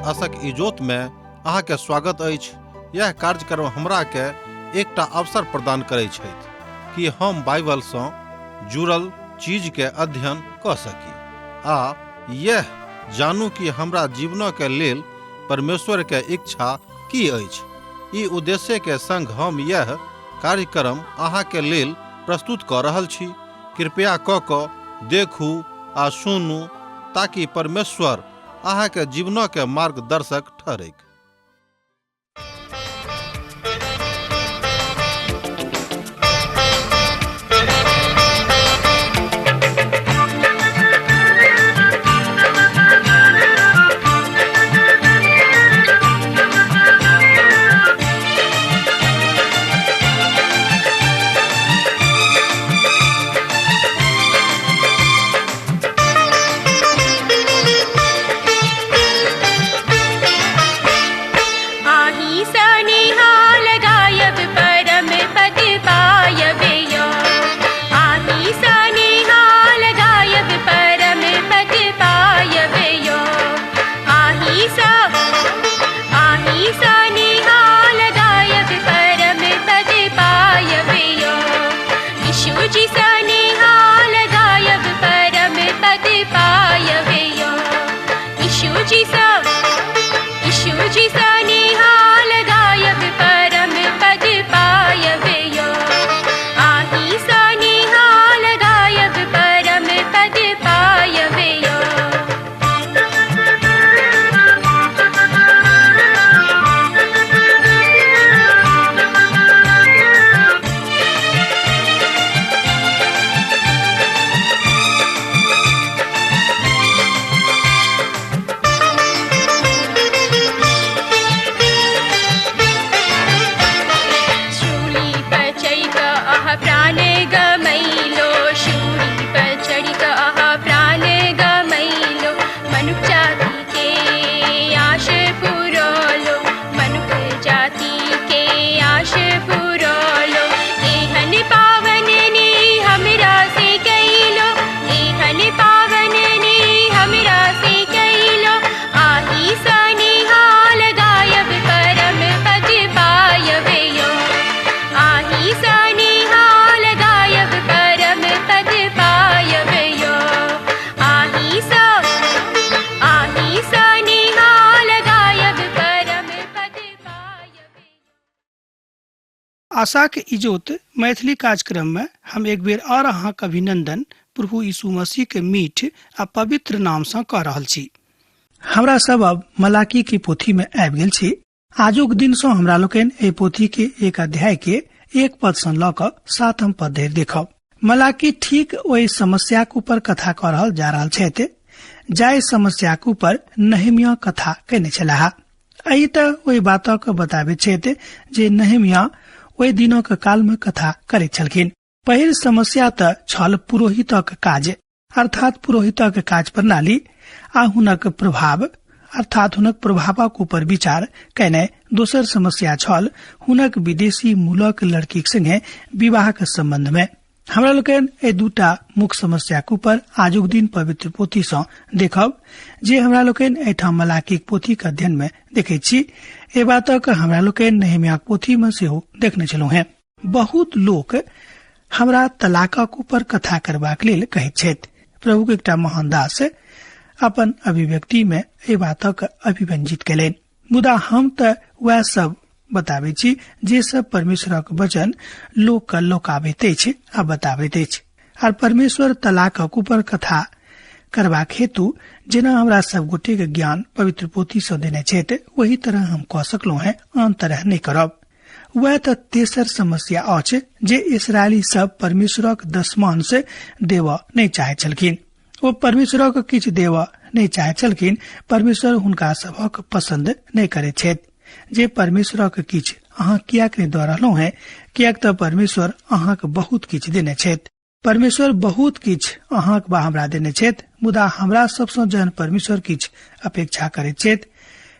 आशक इजोत में अहाँ के स्वागत अछि। यह कार्यक्रम हमरा के एकटा अवसर प्रदान करै छथि कि हम बाइबल सँ जुड़ल चीज के अध्ययन कऽ सकी आ यह जानू कि हमरा जीवन के लेल परमेश्वर के इच्छा की अछि। ई उद्देश्य के संग हम यह कार्यक्रम अहाँ के लेल प्रस्तुत कऽ रहल छी। कृपया कऽ कऽ देखू आ सुनू ताकि परमेश्वर अहाँ के जीवन के मार्गदर्शक ठहरैक। आही सनिहाल गायब परम पद पायब यो। आही सनिहाल गायब परम पद पायब यो। आही सा आही सनिहाल गायब परम पद पायब यो। यीशु जी सनिहाल गायब परम पद पायब यो। यीशु जी सा यीशु जी सनिहाल गायब परम पद पायब यो। आही सनिहाल गायब परम पद पायब यो। शूली पर चढ़ि कऽ अहाँ प्राण गमैलो। शूली पर चढ़ि कऽ अहाँ प्राण गमैलो। मनुख जाति के आश पुरौलो। मनुख जाति के आश पुरौलो। एहन पावन ने हमरा से कैलो। एहन पावन ने हमरा से कैलो। आही सनिहाल गायब परम पद पायब यो। आही सनिहाल गायब परम पद पायब यो। आही सा आही सनिहाल गायब परम पद पायब। आशाक इजोत मैथिली कार्यक्रम में हम एक बेर और अहाँक अभिनंदन प्रभु यीशु मसीह के मीठ आ पवित्र नाम सँ कऽ रहल छी। हमरा सब अब मलाकी के पोथी में आबि गेल छी। आजुक दिन सँ हमरा लोकनि एहि पोथी के एक अध्याय के एक पद सँ लऽ कऽ 7 पद धरि देखब। मलाकी ठीक ओहि समस्याक ऊपर कथा कऽ रहल जा रहल छथि जाहि समस्याक ऊपर नहेमिया कथा कयने छलाह। एहि तऽ ओहि बातक बताबैत छथि जे नहेमिया ओहि दिनक काल में कथा करैत छलखिन। पहिल समस्या तऽ छल पुरोहितक काज, अर्थात पुरोहितक काज प्रणाली आ हुनक प्रभाव, अर्थात हुनक प्रभावक ऊपर विचार कयने। दोसर समस्या छल हुनक विदेशी मूलक लड़कीक संगे विवाहक संबंध में। हमरा लोकनि एहि दूटा मुख्य समस्याक ऊपर आजुक दिन पवित्र पोथी सँ देखब जे हमरा लोकनि एहिठाम मलाकीक पोथीक अध्ययन में देखैत छी। एहि बातक हमरा लोकनि नहेमियाक पोथी में सेहो देखने छलहुँ हेँ। बहुत लोक हमरा तलाकक ऊपर कथा करबाक लेल कहैत छथि। प्रभुक एकटा महान दास अपन अभिव्यक्ति में एहि बातक अभिव्यंजित कयलनि, मुदा हम तऽ वएह सब बताबै छी जे सब परमेश्वरक वचन लोक के लोकाबैत अछि आ बताबैत अछि। आर परमेश्वर तलाकक ऊपर कथा करबाक हेतु जेना हमरा सब गोटे के ज्ञान पवित्र पोथी सँ देने छथि ओही तरह हम कऽ सकलहुँ हेँ, आन तरह नहि करब। वएह तऽ तेसर समस्या अछि जे इसराइली सब परमेश्वरक दशमांश देबऽ नहि चाहैत छलखिन। ओ परमेश्वरक किछु देबऽ नहि चाहैत छलखिन। परमेश्वर हुनका सभक पसंद नहि करैत छथि जे परमेश्वरक किछु अहाँ किएक नहि दऽ रहलहुँ हेँ, किएक तऽ परमेश्वर अहाँक बहुत किछु देने छथि। परमेश्वर बहुत किछु अहाँक बा हमरा देने छथि, मुदा हमरा सबसँ जहन परमेश्वर किछु अपेक्षा करैत छथि,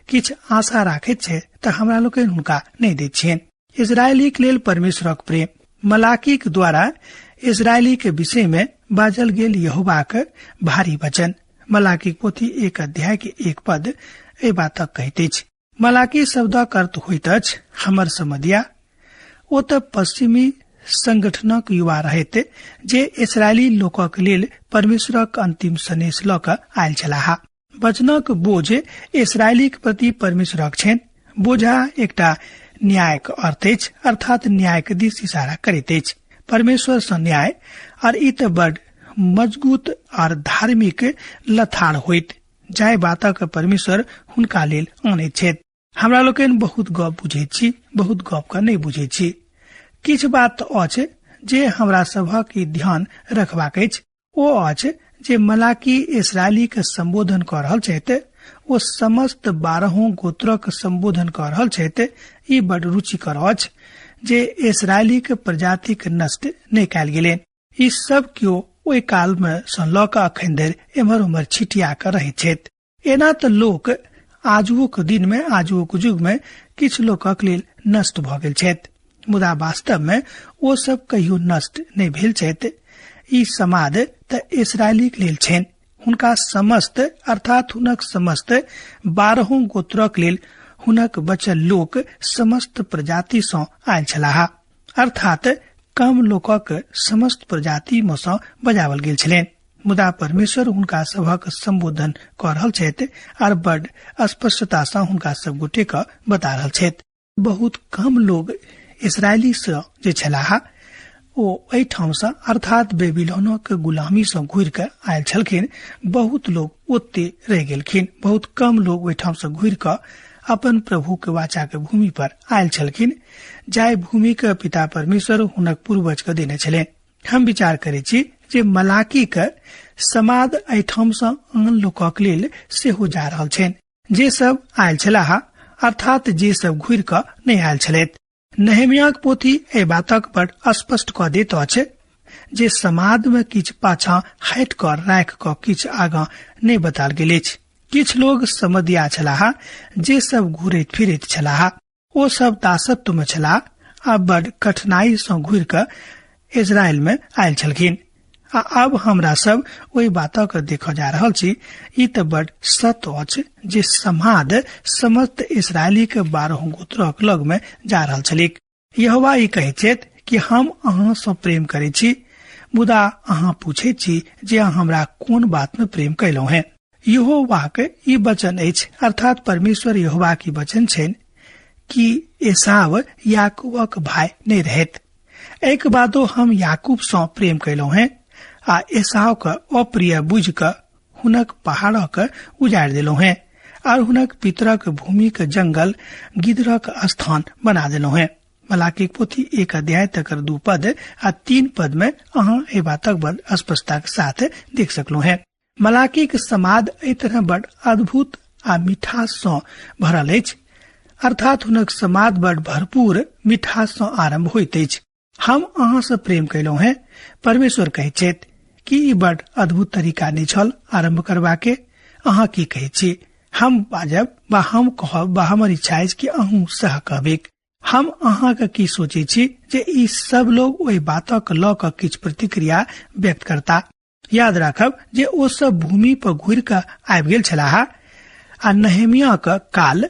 किछु आशा राखैत छथि, तऽ हमरा लोकनि हुनका नहि दैत छियनि। इजरायलीक लेल परमेश्वरक प्रेम। मलाकीक द्वारा इजरायलीक विषय में बाजल गेल यहोवाक भारी वचन। मलाकीक पोथी 1 अध्याय के 1 पद एहि बातक कहैत अछि। मलाकी शब्दक अर्थ होइत अछि हमर समदिया। ओ तऽ पश्चिमी संगठनक युवा रहैत जे इसराइली लोकक लेल परमेश्वरक अंतिम सनेस लऽ कऽ आयल छलाह। वचनक बोझ इसराइलीक प्रति परमेश्वरक छनि। बोझा एकटा न्यायक अर्थ अछि, अर्थात न्यायक दिस इशारा करैत अछि, परमेश्वर सँ न्याय। और ई तऽ बड मजगूत और धार्मिक लथाड़ होइत जाहि बातक परमेश्वर हुनका लेल अनैत छथि। हमरा लोकनि बहुत गप बुझैत छी, बहुत गप के नहि बुझैत छी। किछु बात अछि जे हमरा सभक ई ध्यान रखबाक अछि, ओ अछि जे मलाकी इसराइली के संबोधन कऽ रहल छथि, ओ समस्त 12 गोत्रक संबोधन कऽ रहल छथि। ई बड रुचिकर अछि जे इसराइली के प्रजातिक नष्ट नहि कयल गेलै। ई सब केओ ओहि काल मे सँ लऽ कऽ अखन धरि एम्हर ओम्हर छिटिया कऽ रहैत छथि। एना तऽ लोक आजुओक दिन मे, आजुओक युग मे किछु लोकक लेल नष्ट भऽ गेल छथि, मुदा वास्तव मे ओ सब कहियो नष्ट नहि भेल छथि। ई समाद तऽ इसराइलीक लेल छनि, हुनका समस्त अर्थात हुनक समस्त 12 गोत्रक लेल हुनक बचल लोक समस्त प्रजाति सँ आयल छलाह, अर्थात कम लोकक समस्त प्रजाति मे सँ बजावल गेल छलनि। मुदा परमेश्वर हुनका सभक संबोधन कऽ रहल छथि आर बड स्पष्टता सँ हुनका सब गोटे के बता रहल छथि। बहुत कम लोग इसराइली सँ जे छलाह ओ एहिठाम सँ अर्थात बेबीलोनक गुलामी सँ घुरि कऽ आयल छलखिन। बहुत लोग ओते रहि गेलखिन, बहुत कम लोग ओहिठाम सँ घुरि कऽ अपन प्रभु के वाचा के भूमि पर आयल छलखिन, जाहि भूमि के पिता परमेश्वर हुनक पूर्वज के देने छलनि। हम विचार करै छी जे मलाकी के समाद एहिठाम सँ आन लोकक लेल सेहो जा रहल छनि जे सब आयल छलाह, अर्थात जे सब घुरि कऽ नहि आयल छलथि। नहेमियाक पोथी एहि बातक बड स्पष्ट कऽ दैत अछि जे समाद मे किछु पाछाँ हटि कऽ राखि कऽ किछु आगाँ नहि बतायल गेल अछि। किछु लोग समदिया छलाह जे सब घुरैत फिरैत छलाह, ओ सब दासत्व मे छलाह आ बड कठिनाई सँ घुरि कऽ इजरायल मे आयल छलखिन। आ अब हमरा सब ओहि बातक देखऽ जा रहल छी। ई तऽ बड सत्य अछि जे समाद समस्त इसराइली के 12 गोत्रक लग मे जा रहल छलिक। यहोवा ई कहैत छथि कि हम अहाँ सँ प्रेम करै छी, मुदा अहाँ पूछैत छी जे अहाँ हमरा कोन बात मे प्रेम कयलहुँ हेँ। यहोवाक ई वचन अछि, अर्थात परमेश्वर यहोवा के वचन छनि कि एसाव याकूबक भाय नहि रहैत। एहिके बादो हम याकूब सँ प्रेम कयलहुँ हेँ आ एसाव के अप्रिय बुझि कऽ हुनक पहाड़क उजाड़ि देलहुँ हेँ और हुनक पितरक भूमि के जंगल गिदरक स्थान बना देलहुँ हेँ। मलाकीक पोथी 1 अध्याय तकर 2 पद आ 3 पद में अहाँ एहि बातक बड़ स्पष्टता के साथ देख सकलहुँ हेँ। मलाकीक समाद एहि तरह बड़ अद्भुत आ मिठास सँ भरल अछि, अर्थात हुनक समाद बड़ भरपूर मिठास सँ आरंभ होइत अछि। हम अहाँ सँ प्रेम कयलहुँ हेँ, परमेश्वर कहैत छथि। कि ई बड़ अद्भुत तरीका नहि छल आरंभ करबाके? अहाँ की कहैत छी? हम बाजब वा हम कहब वा हमर इच्छा अछि कि अहूँ सह कहबैक। हम अहाँके की सोचै छी जे ई सब लोग ओहि बातक लऽ कऽ किछु प्रतिक्रिया व्यक्त करता। याद राखब जे ओ सब भूमि पर घुरि कऽ आबि गेल छलाह आ नहेमिया के काल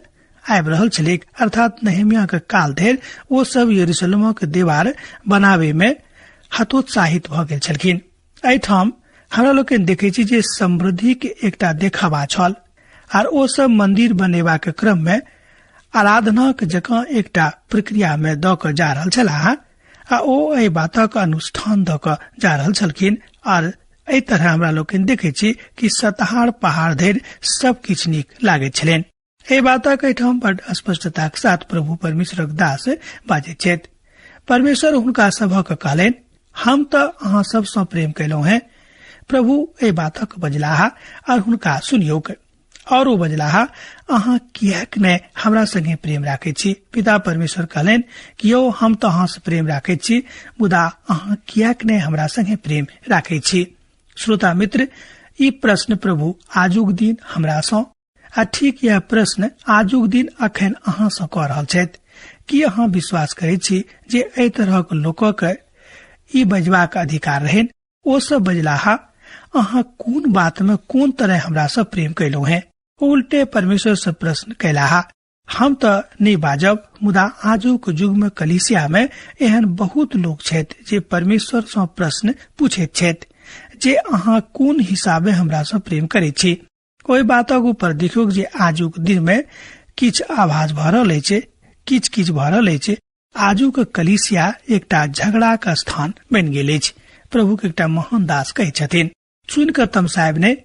आबि रहल छलैक, अर्थात नहेमिया के काल धरि ओ सब यरूशलेमक दीवार बनाबे में हतोत्साहित भऽ गेल छलखिन। एहिठाम हमरा लोकनि देखै छी जे समृद्धि के एकटा देखावा छल आर ओ सब मंदिर बनेबाक क्रम में आराधनाक जकाँ एकटा प्रक्रिया में दऽ कऽ जा रहल छलाह आ ओ एहि बातक अनुष्ठान दऽ कऽ जा रहल छलखिन। आर एहि तरह हमरा लोकनि देखै छी कि सतहार पहाड़ धरि सब किछु नीक लागैत छलनि। एहि बातक एहिठाम बड स्पष्टताक साथ प्रभु परमेश्वरक दास बाजैत छथि। परमेश्वर हुनका सभक कहलनि, हम तऽ अहाँ सब सँ प्रेम कयलहुँ हेँ। प्रभु एहि बातक बजलाह आर हुनका सुनियौक। और ओ बजलाह, अहाँ किएक नहि हमरा संगे प्रेम राखै छी? पिता परमेश्वर कहलनि कि यौ, हम तऽ अहाँ से प्रेम राखै छी, मुदा अहाँ किएक नहि हमरा संगे प्रेम राखै छी? श्रोता मित्र, ई प्रश्न प्रभु आजुक दिन हमरा सँ आ ठीक यह प्रश्न आजुक दिन अखन अहाँ सँ कऽ रहल छथि। की अहाँ विश्वास करै छी जे एहि तरहक लोकक ई बजबाक अधिकार रहनि? ओ सब बजलाह, अहाँ कोन बात में कोन तरह हमरा सँ प्रेम कयलहुँ हेँ? उल्टे परमेश्वर से प्रश्न कयलाह। हम तऽ नहि बाजब, मुदा आजुक युग मे कलीसिया मे एहन बहुत लोक छथि जे परमेश्वर सँ प्रश्न पूछैत छथि जे अहाँ कोन हिसाबे हमरा सँ प्रेम करैत छी। ओहि बातक ऊपर देखियौ जे आजुक दिन मे किछु आभास भऽ रहल अछि, किछु किछु भऽ रहल अछि। आजुक कलीसिया एकटा झगड़ाक स्थान बनि गेल अछि। प्रभु के एकटा महान दास कहै छथिन, सुनि कऽ तमसायब नहि,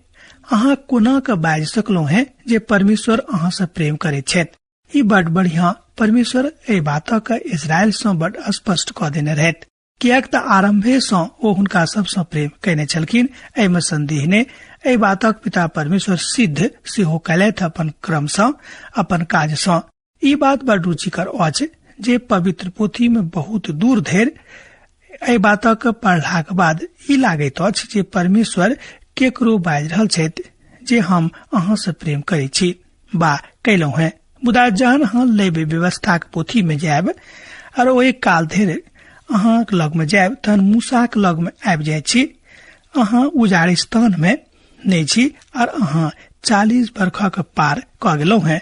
अहाँ कोना कऽ बाजि सकलहुँ हैं जे परमेश्वर अहाँ सँ प्रेम करैत छथि। ई बड बढ़िया परमेश्वर एहि बातक इज़राइल सँ बड स्पष्ट कऽ देने रहथि, किएक तऽ आरंभे सँ ओ हुनका सब सँ प्रेम कयने छलखिन, एहिमे संदेह नहि। एहि बातक पिता परमेश्वर सिद्ध सेहो कयलथि अपन क्रम सँ, अपन काज सँ। ई बात बड रुचिकर अछि जे पवित्र पोथी में बहुत दूर धरि एहि बातक पढ़लाक बाद ई लागैत अछि जे परमेश्वर केकरो बाजि रहल छथि जे हम अहाँ से प्रेम करै छी बा कयलहुँ हैं। मुदा जहन अहाँ लेबे व्यवस्थाक पोथी में जायब और ओहि काल धरि अहाँक लग में जायब तहन मूसाक लग में आबि जाइत छी। अहाँ उजाड़िस्तान में नहि छी और अहाँ 40 बरखक पार कऽ गेलहुँ हैं,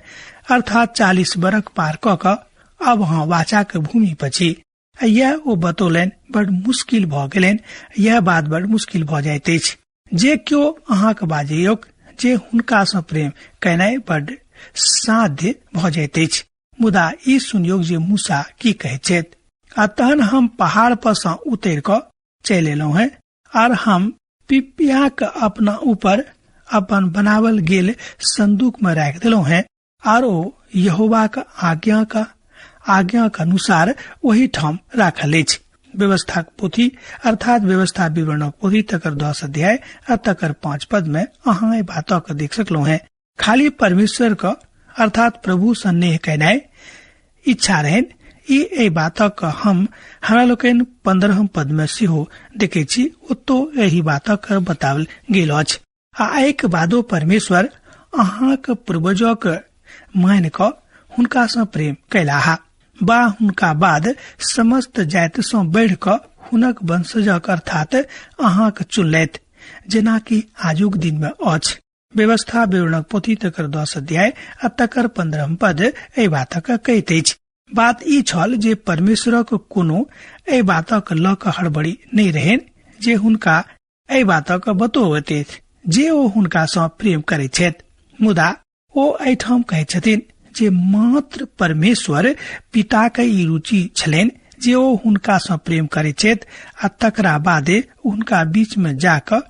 अर्थात 40 बरख पार कऽ कऽ अब अहाँ वाचाक भूमि पर छी। यह ओ बतौलनि बड़ मुश्किल भऽ गेलनि। यह बात बड़ मुश्किल भऽ जाइत अछि जे केओ अहाँक बाजैयोक जे हुनका सँ प्रेम केनाइ बड़ साध्य भऽ जाइत अछि। मुदा ई सुनियोक जे मूसा की कहैत छथि, आ तहन हम पहाड़ पर सँ उतरि कऽ चलि एलहुँ हैं आर हम पिपियाक अपना ऊपर अपन बनावल गेल संदूक में राखि देलहुँ हैं आर ओ यहोवाक आज्ञाक अनुसार ओहि ठाम राखल अछि। व्यवस्थाक पोथी अर्थात व्यवस्था विवरणक पोथी तकर 10 अध्याय आ तकर 5 पद में अहाँ एहि बातक देख सकलहुँ हैं। खाली परमेश्वर क अर्थात प्रभु सँ नेह केनाइ इच्छा रहनि, ई एहि बातक हमरा लोकनि 15 पद में सेहो देखै छी, ओतो एहि बातक बताओल गेल अछि। आ एहिक बादो परमेश्वर अहाँक पूर्वजक मानि कऽ हुनका सँ प्रेम कयलाह बा हुनका बाद समस्त जाति सँ बढ़ि कऽ हुनक वंशजक अर्थात अहाँक चुनलथि, जेनाकि आजुक दिन में अछि। व्यवस्था विवरणक पोथी तकर 10 अध्याय आ तकर 15 पद एहि बातक कहैत अछि। बात ई छल जे परमेश्वरक कोनो एहि बातक लऽ कऽ हड़बड़ी नहि रहनि जे हुनका एहि बातक बतौबैत जे ओ हुनका सँ प्रेम करैत छथि। मुदा ओ एहिठाम कहैत छथिन जे मात्र परमेश्वर पिता के ई रुचि छलनि जे ओ हुनका सँ प्रेम करैत छथि आ तकरा बादे हुनका बीच में जाकऽ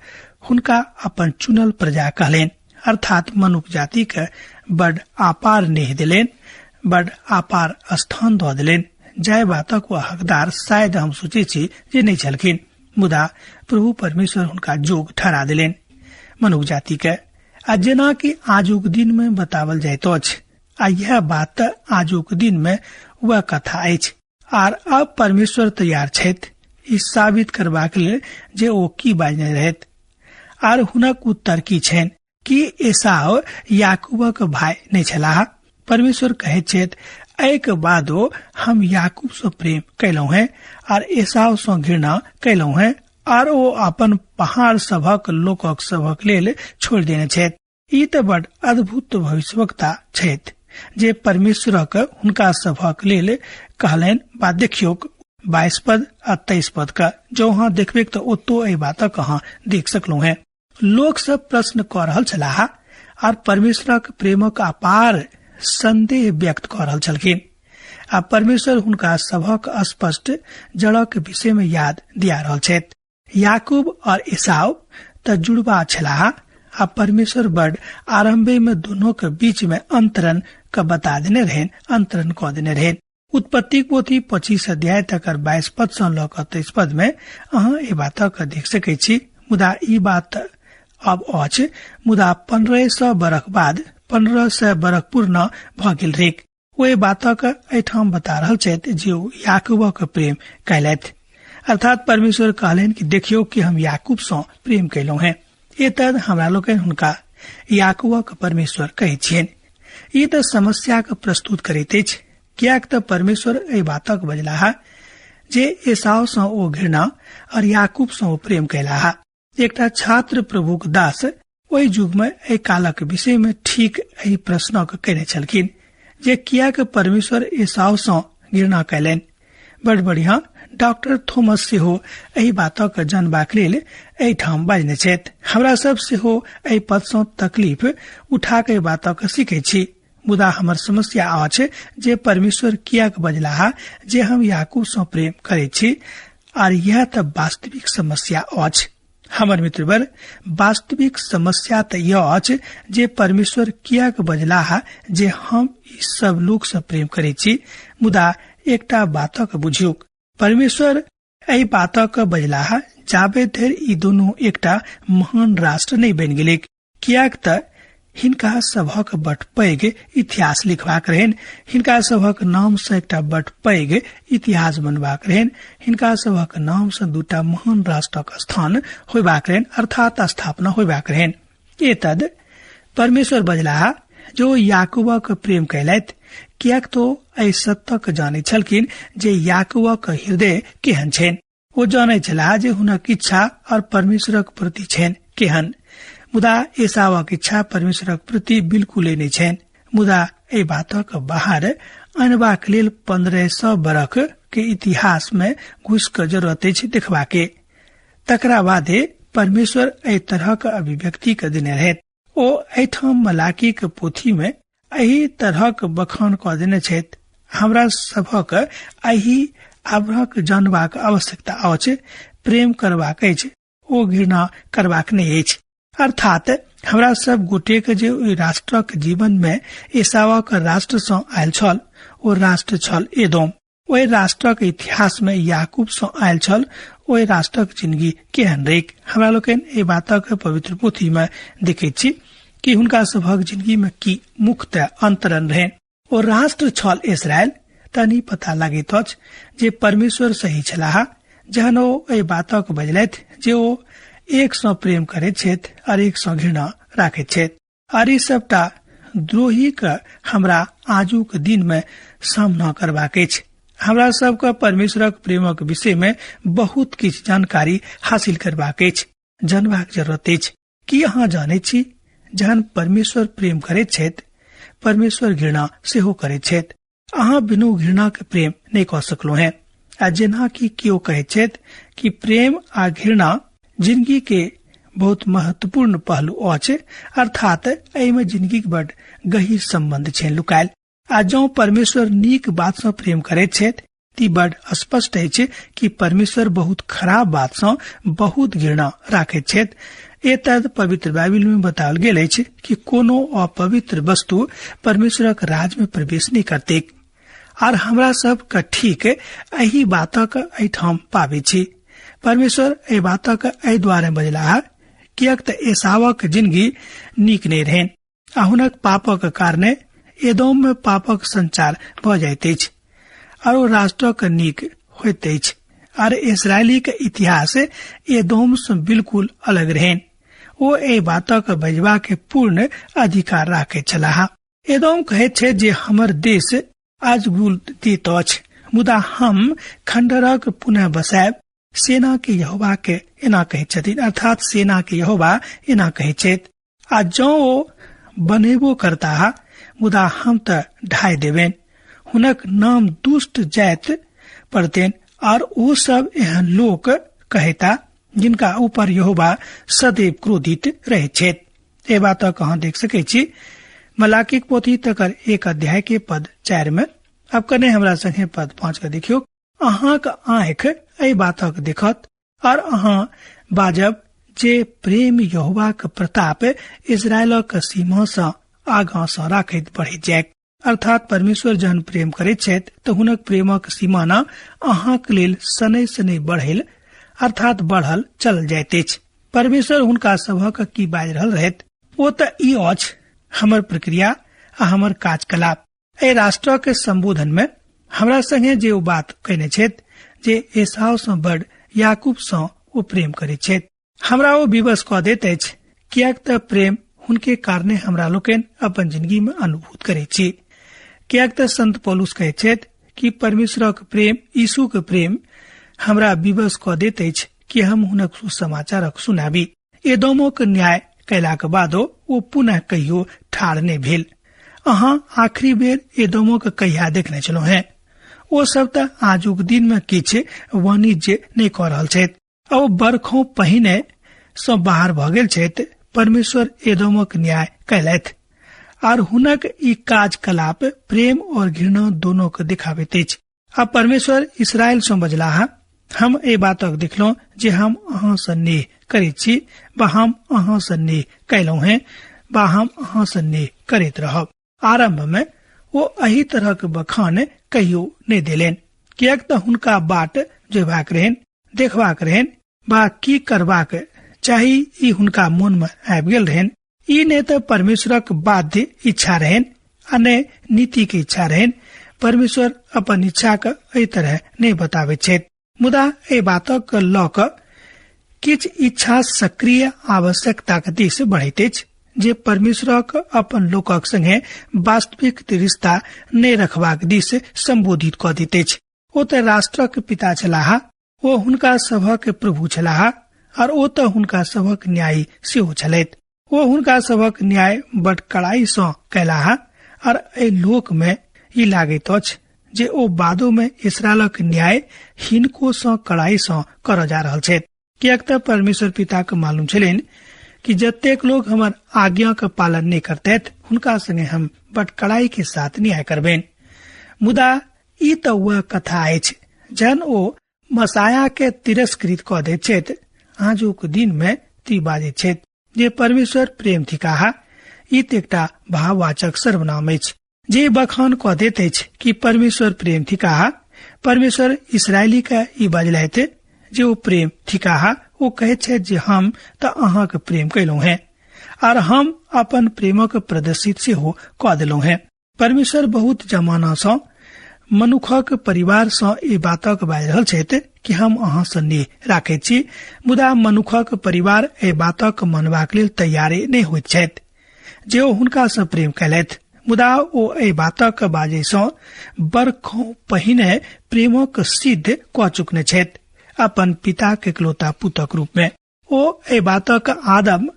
हुनका अपन चुनल प्रजा कहलनि, अर्थात मनुख जाति के बड आपार नेह देलनि, बड आपार स्थान दऽ देलनि, जाहि बातक ओ हकदार शायद हम सोचै छी जे नहि छलखिन, मुदा प्रभु परमेश्वर हुनका जोग ठहरा देलनि मनुख जाति के। आ जेना कि आजुक दिन में बतावल जाइत अछि, आ यह बात आजुक दिन में वह कथा अछि। आर अब परमेश्वर तैयार छथि ई साबित करबाक लेल जे ओ की बाजने रहथि, आर हुनक उत्तर की छनि कि एसाव याकूबक भाय नहि छलाह। परमेश्वर कहैत छथि, एहिके बादो हम याकूब सँ प्रेम कयलहुँ हैं आर एसाव सँ घृणा कयलहुँ हैं, आर ओ अपन पहाड़ सभक लोकक सभक लेल छोड़ि देने छथि। ई तऽ बड अद्भुत भविष्यवक्ता छथि जे परमेश्वरक हुनका सभक लेल कहलनि बा देखियौक 22 पद आ 23 पद का जो अहाँ देखबेक तऽ ओतो एहि बातक अहाँ देख सकलहुँ हैं। लोक सब प्रश्न कऽ रहल छलाह आर परमेश्वरक प्रेमक अपार संदेह व्यक्त कऽ रहल छलखिन, आ परमेश्वर हुनका सभक स्पष्ट जड़क विषय में याद दिया रहल छथि। याकूब और एसाव तऽ जुड़वा छलाह आ परमेश्वर बड आरंभे में दोनों के बीच में अंतरन के बता देने रहन, अंतरन कऽ देने रहन। उत्पत्ति पोथी 25 अध्याय तकर 22 पद सँ लऽ कऽ 23 पद में अहाँ एहि बातक देख सकै छी। मुदा ई बात अब अछि, मुदा 1500 बरख बाद 1500 बरख पूर्ण भऽ गेल रहैक। ओहि बातक एहिठाम बता रहल छथि जे ओ याकूबक प्रेम कयलथि, अर्थात परमेश्वर कहलनि कि देखियौ कि हम याकूब सँ प्रेम कयलहुँ हैं। एतद हमरा लोकनि हुनका याकूबक परमेश्वर कहैत छियनि। ई तऽ समस्याक प्रस्तुत करैत अछि, किएक तऽ परमेश्वर एहि बातक बजलाह जे एसाव सँ ओ घृणा और याकूब सँ ओ प्रेम कयलाह। एकटा छात्र प्रभुक दास ओहि युग में एहि कालक विषय में ठीक एहि प्रश्नक कयने छलखिन जे कियाक परमेश्वर एसाव सँ घृणा कयलनि। बड़ बढ़िया, डॉक्टर थॉमस सेहो एहि बातक जानबाक लेल एहिठाम बाजने छथि। हमरा सब सेहो एहि पद सँ तकलीफ उठा के बातक सीखै छी, मुदा हमर समस्या अछि जे परमेश्वर कियाक बजलाह जे हम याकूब सँ प्रेम करैत छी, आर यह तऽ वास्तविक समस्या अछि। हमर मित्रवर, वास्तविक समस्या तऽ यह अछि जे परमेश्वर कियाक बजलाह जे हम ई सब लोक सँ प्रेम करैत छी। मुदा एकटा बातक बुझियौ, परमेश्वर एहि बातक बजलाह जाबे धरि ई दुनू एकटा महान राष्ट्र नहि बनि गेलैक, कियाक तऽ हिनका सभक बड पैघ इतिहास लिखबाक रहनि, हिनका सभक नाम सँ एकटा बड पैघ इतिहास बनबाक रहनि, हिनका सभक नाम सँ दूटा महान राष्ट्रक स्थान होयबाक रहनि, अर्थात स्थापना होयबाक रहनि। एतद परमेश्वर बजलाह जो याकूबक प्रेम कयलथि, कियाक तो एहि सत्यक जानैत छलखिन जे याकूबक हृदय केहन छनि। ओ जानैत छलाह जे हुनक इच्छा और परमेश्वरक प्रति छनि केहन, मुदा एसावक इच्छा परमेश्वरक प्रति बिल्कुले नहि छनि। मुदा एहि बातक बाहर अनबाक लेल 1500 बरख के इतिहास में घुस के जरूरत अछि देखबा के। तकरा बादे परमेश्वर एहि तरहक अभिव्यक्ति के देने रहथि। ओ एहिठाम मलाकीक पोथी में एहि तरहक बखान कऽ देने छथि। हमरा सभक एहि आग्रहक जानबाक आवश्यकता अछि, प्रेम करबाक अछि, ओ घृणा करबाक नहि अछि। अर्थात हमरा सब गोटे के जे ओहि राष्ट्रक जीवन में एसावक राष्ट्र सँ आयल छल, ओ राष्ट्र छल एदोम। ओहि राष्ट्रक इतिहास में याकूब सँ आयल छल, ओहि राष्ट्रक जिंदगी केहन रहैक। हमरा लोकनि एहि बातक पवित्र पोथी में देखैत छी कि हुनका सभक जिंदगी में की मुख्यतः अंतरन रहे। ओ राष्ट्र छल इसराइल। तनी पता लगैत अछि जे परमेश्वर सही छलाह जहन ओ एहि बातक बजलथि जे ओ एक सँ प्रेम करैत छथि और एक सँ घृणा राखैत छथि। और ई सबटा द्रोही के हमरा आजुक दिन में सामना करबाक अछि। हमरा सबके परमेश्वरक प्रेमक विषय में बहुत किछु जानकारी हासिल करबाक अछि, जानबाक जरूरत अछि। की अहाँ जानैत छी जहन परमेश्वर प्रेम करैत छथि, परमेश्वर घृणा सेहो करैत छथि। अहाँ बिनु घृणा के प्रेम नहि कऽ सकलहुँ हैं। आ जेना कि केओ कहैत छथि कि प्रेम आ घृणा जिंदगी के बहुत महत्वपूर्ण पहलू अछि, अर्थात एहिमे जिंदगी के बड गहीर संबंध छै लुकायल। आ जँ परमेश्वर नीक बात सँ प्रेम करैत छथि ती बड स्पष्ट अछि कि परमेश्वर बहुत खराब बात सँ बहुत घृणा राखैत छथि। एतद पवित्र बाइबिल में बताओल गेल अछि कि कोनो अपवित्र वस्तु परमेश्वरक राज में प्रवेश नहि करतैक। आर हमरा सब के ठीक एहि बातक एहिठाम पाबै छी। परमेश्वर एहि बातक एहि दुआरे बजलाह किएक तऽ एसावक जिंदगी नीक नहि रहनि आ हुनक पापक कारणे एदोम में पापक संचार भऽ जाइत अछि आर ओ राष्ट्रक नीक होइत अछि। आर इसराइली के इतिहास एदोम से बिल्कुल अलग रहनि। ओ एहि बातक बजबा के पूर्ण अधिकार राखैत छलाह। एदोम कहैत छै जे हमर देश अजगुल देत अछि, मुदा हम खंडरक पुनः बसायब। सेना के यहोवा के एना कहैत छथिन, अर्थात सेना के यहोवा एना कहैत छथि। आ जँ ओ बनेबो करताह, मुदा हम तऽ ढाइ देबनि। हुनक नाम दुष्ट जाइत पड़तनि आर ओ सब एहन लोक कहता जिनका ऊपर यहोवा सदैव क्रोधित रहैत छथि। एहि बातक अहाँ देख सकै छी मलाकीक पोथी तकर 1 अध्याय के पद 4 में। अब कने हमरा संगे पद 5 के देखियौ। अहाँक आँखि एहि बातक देखत और अहाँ बाजब जे प्रेम यहोवाक प्रताप इज़राइलक सीमा सँ आगाँ सँ राखैत बढ़ैत जायत। अर्थात परमेश्वर जहन प्रेम करैत छथि तऽ हुनक प्रेमक सीमाना अहाँक लेल शनै शनै बढ़ेल अर्थात बढ़ल चल जाइत अछि। परमेश्वर हुनका सभक की बाजि रहल रहैत ओ तऽ ई अछि हमर प्रक्रिया आ हमर कार्यकलाप। एहि राष्ट्र के संबोधन में हमरा संगे जे ओ बात कहने छथि जे एसाव सँ बड़ याकूब सँ ओ प्रेम करैत छथि, हमरा ओ विवश कऽ दैत अछि, किएक तऽ प्रेम हुनके कारणे हमरा लोकनि अपन जिंदगी में अनुभूत करैत छी। किएक तऽ संत पौलुस कहैत छथि कि परमेश्वरक प्रेम, यीशु के प्रेम हमरा विवश कऽ दैत अछि कि हम हुनक सुसमाचारक सुनाबी। एदोमक न्याय कयलाक बादो ओ पुनः कहियो ठाढ़ नहि भेल। अहाँ आखिरी बेर एदोमक कहिया देखने छलहुँ हेँ? ओ सब तऽ आजुक दिन मे किछु वाणिज्य नहि कऽ रहल छथि आ ओ बरखों पहिने सँ बाहर भऽ गेल छथि। परमेश्वर एदोमक न्याय कयलथि आर हुनक ई काज-कलाप प्रेम और घृणा दोनों के दिखाबैत अछि। आ परमेश्वर इसराइल सँ बजलाह, हम एहि बातक देखलहुँ जे हम अहाँ सँ नेह करैत छी बा हम अहाँ सँ नेह कयलहुँ हेँ बा हम अहाँ सँ नेह करैत रहब। आरंभ में ओ एहि तरहक बखान कहियो नहि देलनि, किएक तऽ हुनका बाट जोबाक रहनि, देखबाक रहनि बा की करबाक चाही ई हुनका मोन में आबि गेल रहनि। ई नहि तऽ परमेश्वरक बाध्य इच्छा रहनि आ ने नीति के इच्छा रहनि। परमेश्वर अपन इच्छा के एहि तरह नहि बताबैत छथि, मुदा एहि बातक लऽ कऽ किछु इच्छा सक्रिय आवश्यकताक दिस बढ़ैत अछि जे परमेश्वरक अपन लोकक संगे वास्तविक रिश्ता नहि रखबाक दिस संबोधित कऽ दैत अछि। ओ तऽ राष्ट्रक पिता छलाह, ओ हुनका सभक प्रभु छलाह और ओ तऽ हुनका सभक न्यायी सेहो छलथि। ओ हुनका सभक न्याय बड कड़ाई सँ कयलाह और एहि लोक में ई लागैत अछि जे ओ बादो में इसराइलक न्याय हिनको सँ कड़ाई सँ करऽ जा रहल छथि, किएक तऽ परमेश्वर पिता के मालूम छलनि कि जतेक लोग हमर आज्ञा के पालन नहीं करतैथ हुनका संगे हम बड कड़ाई के साथ न्याय करबनि। मुदा ई तऽ वह कथा अछि जहन ओ मसाया के तिरस्कृत कऽ दैत छथि। आजुक दिन में ती बाजैत छथि जे परमेश्वर प्रेम थिकाह। ई तऽ एकटा भाववाचक सर्वनाम अछि जे बखान कऽ दैत अछि कि परमेश्वर प्रेम थिकाह। परमेश्वर इसराइली के ई बजलथि जे ओ प्रेम थिकाह। ओ कहैत छथि जे हम तऽ अहाँके प्रेम कयलहुँ हेँ आर हम अपन प्रेमक प्रदर्शित सेहो कऽ देलहुँ हेँ। परमेश्वर बहुत जमाना सँ मनुखक परिवार सँ ई बातक बाजि रहल छथि कि हम अहाँ सँ नेह राखैत छी, मुदा मनुखक परिवार एहि बातक मानबाक लेल तैयारे नहि होइत छथि जे ओ हुनका सँ प्रेम कयलथि। मुदा ओ एहि बातक बाजै सँ बरखों पहिने प्रेमक सिद्ध कऽ चुकने छथि अपन पिताक इकलौता पुतक रूप में। ओ एहि बातक आदम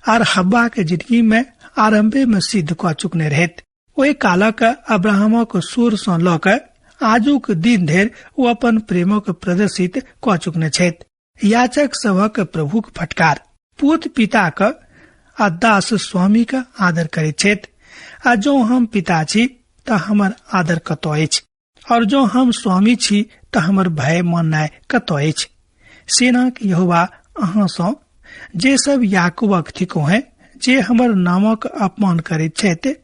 आर हब्बा के जिंदगी में आरंभे में सिद्ध कऽ चुकने रहैत। ओहि कालक अब्राहमक सुर सँ लऽ कऽ आजुक दिन धरि ओ अपन प्रेमक प्रदर्शित कऽ चुकने छथि। याचक सभक प्रभुक फटकार। पूत पिताक आ दास स्वामीक आदर करैत छथि, आ जँ हम पिता छी तऽ हमर आदर कतऽ अछि, और जँ हम स्वामी छी तऽ हमर भय माननाइ कतऽ अछि। सेनाक यहोवा अहाँ सँ जे सब याकूबक थिको हैं, जे हमर नामक अपमान करैत छथि,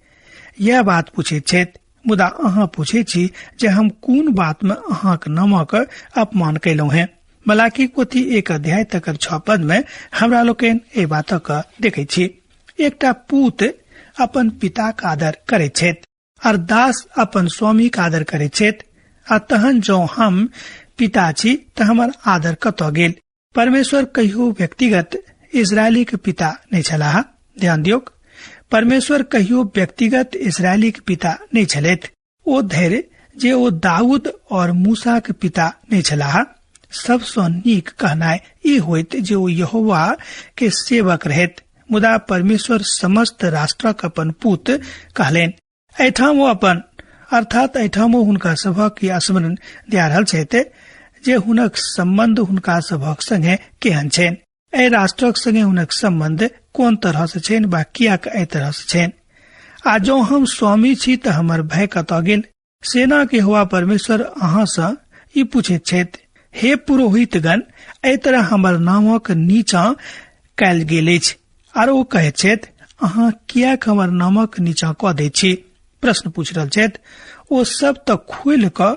यैह बात पूछैत छथि। मुदा अहाँ पूछैत छी जे हम कोन बात में अहाँक नामक अपमान कयलहुँ हैं। मलाकी पोथी 1 अध्याय तकर 6 पद में हमरा लोकनि एहि बातक देखैत छी। एकटा पूत अपन पिताक आदर करैत छथि आर दास अपन स्वामीक आदर करैत छथि, आ तहन जँ हम पिता छी तऽ हमर आदर कतऽ गेल। परमेश्वर कहियो व्यक्तिगत इजरायलीक पिता नहि छलाह। ध्यान दियौक, परमेश्वर कहियो व्यक्तिगत इजरायलीक पिता नहि छलथि। ओ धैर्य जे ओ दाऊद और मूसाक पिता नहि छलाह। सबसँ नीक कहनाइ ई होइत जे ओ यहोवा के सेवक रहैत, मुदा परमेश्वर समस्त राष्ट्रक अपन पूत कहलनि। एहिठाम ओ अपन अर्थात एहिठाम ओ हुनका सभक ई स्मरण दिया रहल छथि जे हुनक सम्बन्ध हुनका सभक संगे केहन छनि, एहि राष्ट्रक संगे हुनक सम्बन्ध कोन तरह से छनि बा कियाक एहि तरह से छनि। आ जँ हम स्वामी छी तऽ हमर भय कतऽ गेल। सेना के हुआ परमेश्वर अहाँ सँ ई पूछैत छथि, हे पुरोहितगण, एहि तरह हमर नामक नीचा कयल गेल अछि। आर ओ कहैत छथि, अहाँ किएक हमर नामक नीचा कऽ दैत छी? प्रश्न पूछि रहल छथि। ओ सब तऽ खोलि कऽ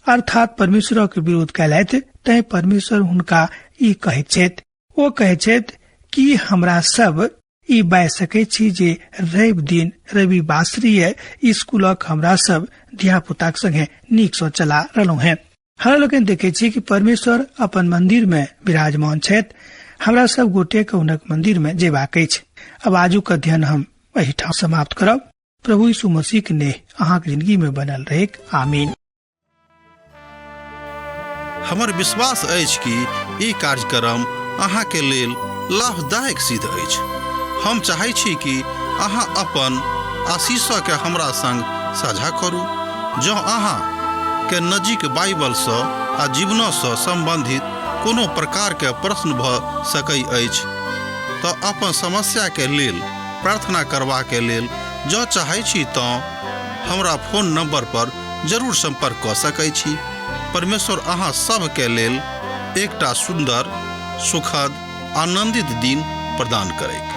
अर्थात परमेश्वरक विरोध कयलथि, तैं परमेश्वर हुनका ई कहैत छथि। ओ कहैत छथि कि हमरा सब ई बाजि सकैत छी जे रवि दिन रविवासरीय स्कूलक हमरा सब धियापुताक संगे नीक सँ चला रहलहुँ हेँ। हमरा लोकनि देखै छी कि परमेश्वर अपन मंदिर में विराजमान छथि। हमरा सब गोटे के हुनक मंदिर में जेबाक अछि। अब आजुक अध्ययन हम एहिठाम समाप्त करब। प्रभु यीशु मसीह के नेह अहाँक जिंदगी में बनल रहेक। आमीन। हमर विश्वास अछि कि ई कार्यक्रम अहाँके लेल लाभदायक सिद्ध अछि। हम चाहै छी कि अहाँ अपन आशीषके हमरा संग साझा करू। जँ अहाँ के नजीक बाइबलसँ आ जीवनसँ सम्बन्धित कोनो प्रकारके प्रश्न भऽ सकै अछि तऽ अपन समस्याके लेल प्रार्थना करबाके लेल जँ चाहै छी तँ हमरा फोन नंबर पर जरूर संपर्क कऽ सकै छी। परमेश्वर अहाँ सभके लेल एकटा सुन्दर, सुखद, आनंदित दिन प्रदान करैक।